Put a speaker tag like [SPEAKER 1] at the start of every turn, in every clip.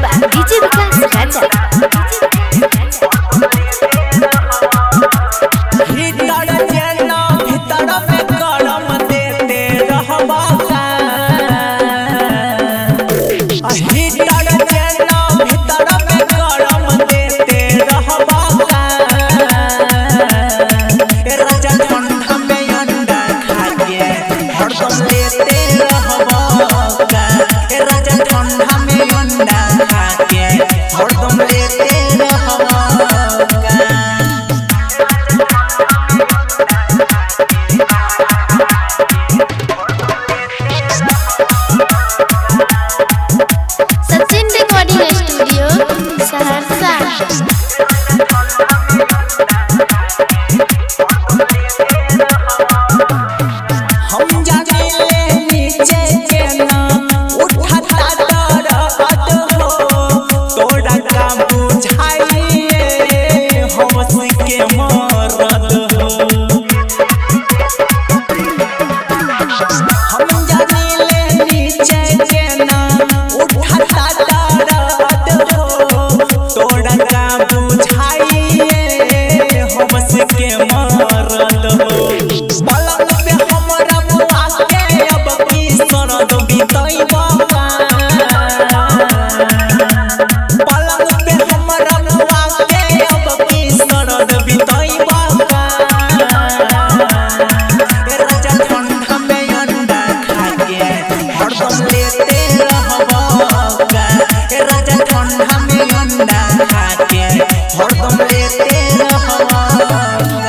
[SPEAKER 1] बा डीजे विकास राजा।
[SPEAKER 2] भीतर जेना भीतर में करम देते रहबा का। भीतर जेना भीतर में करम देते रहबा का। ए राजा ठंडा में अंडा खा के हरदम लेते रहबा का। ए राजा ठंडा में अंडा खा के हरदम लेते रहबा का।
[SPEAKER 1] Sachin recording studio Saharsa.
[SPEAKER 2] हम जाने नीचे केना उठता दर्द हो, तोरा का बुझाइए होश के मरद हो। हम जाने नीचे केना उठता दर्द हो, तोरा का बुझाइए होश के मरद हो। पलंग पे हमरा मुआ के अब की सरद बितैबा। पलंग पे हमरा मुआ के अब की सरद बितैबा। ए राजा ठंडा में अंडा खा के हरदम लेते रहबा का। ए राजा ठंडा में अंडा खा के हरदम लेते रहबा का।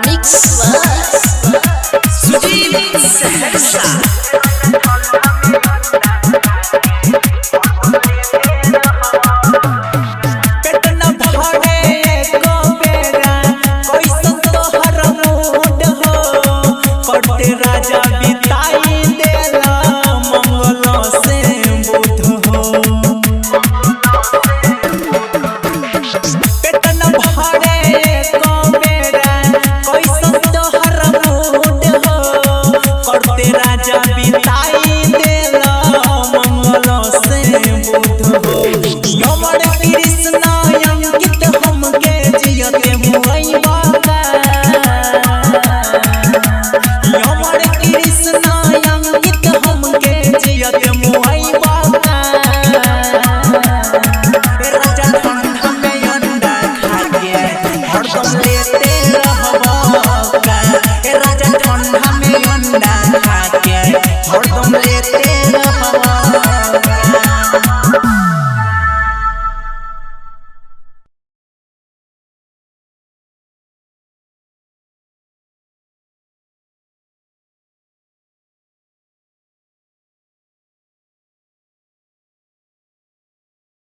[SPEAKER 1] Mix
[SPEAKER 2] Sujeet Saharsa.